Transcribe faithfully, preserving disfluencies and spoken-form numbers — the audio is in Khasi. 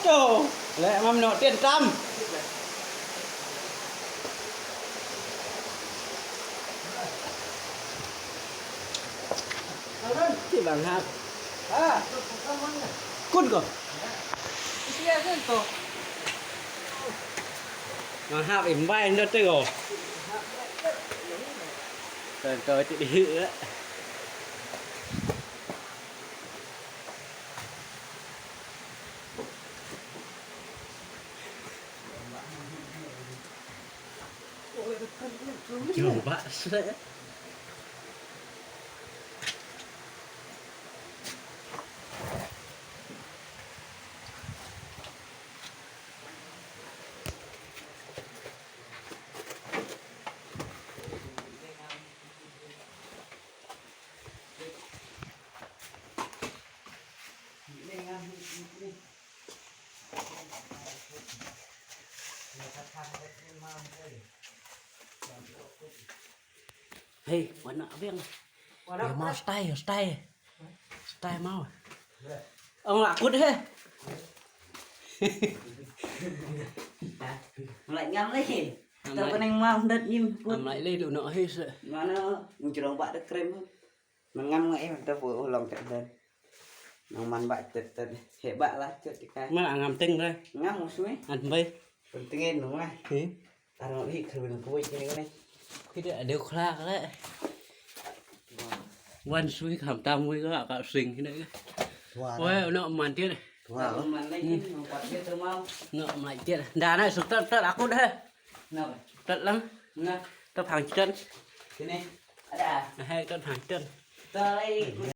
To, leh mam noh tien tam. Ti bang hap. Ha? Kut ko. Sia sen to. Bang hap im bai ndo te ko. Kan ko ti di. Jom ba sle. Hei, wana abeng. Wana ya mau stay, stay. Stay mau. Ong akut he. Mulai ngam lagi. Ngam lagi. Pening mau dat nyim. Ngam lagi le lu no he se. Mana ngujrong bak de krem. Nang ngam ngai mantap, oh, long kat dan. Nang man bak tet tet. Hebat lah tet ikai. Mana ngam teng dah. Ngam musuh eh. An bai. Penting eh nung lah. He. Arang hi karbin kuwai kini kini. Kita ada khla kala. Wan sui kham tam wai ka ka sing kini ka. Wah. Wai, nak man tiat. Wah. Nak man lagi, nak pat dia tu mau. Nak man tiat. Dah nak sutat tat aku dah. Nak. Tat lang. Nak. Tat hang tat. Sini. Ada. Hai tat hang tat. Tat lagi.